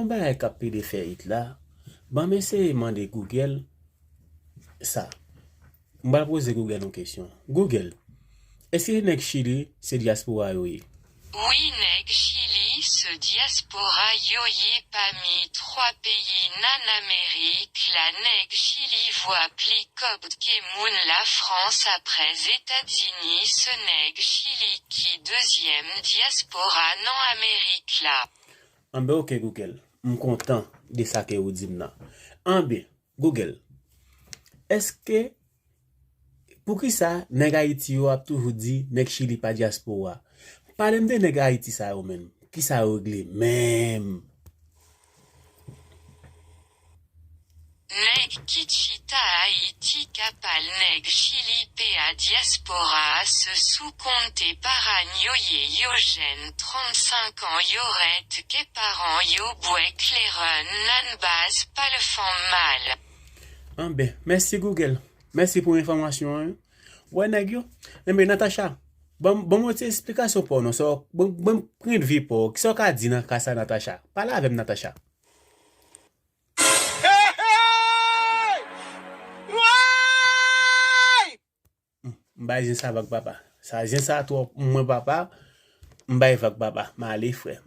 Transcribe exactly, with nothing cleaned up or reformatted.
Yon bagay k ap plede fè it la, ban m eseye mande Google sa. M pral poze Google yon kesyon. Google, èske nèg Chili se dyaspora yo ye? Wi, nèg Chili se dyaspora yo ye. Pami twa peyi nan Amerik la, nèg Chili vwa pli kòb ke moun Lafrans apre Zetazini. Se nèg Chili ki dezyèm dyaspora nan Amerik la. Anben, oke, Google, m kontan de sa ke ou di m nan. Anben, Google, èske, poukisa nèg Ayiti yo ap toujou di nèg Chili pa dyaspora? Pale m de nèg Ayiti sa yo menm. Kisa yo regle menm? Nèg ki chita Ayiti ka pale nèg Chili pa dyaspora, se sou konte paran yo ye, yo jèn, trannsenk an, yo rete ke paran yo bwè kleren nan baz, pale fanm mal. Anben, mèsi Google. Mèsi pou enfòmasyon an. Wè nèg yo. Enben, Natacha, ban ban m yon ti esplikasyon pa w non. Sa w, ban ban m pwen de vi pa w. Kisa w ka di nan ka sa, Natacha? Pale avè m, Natacha. M bay zen sa vag papa. Sa zen sa twò mwen papa. M bay vag papa. M ale frè.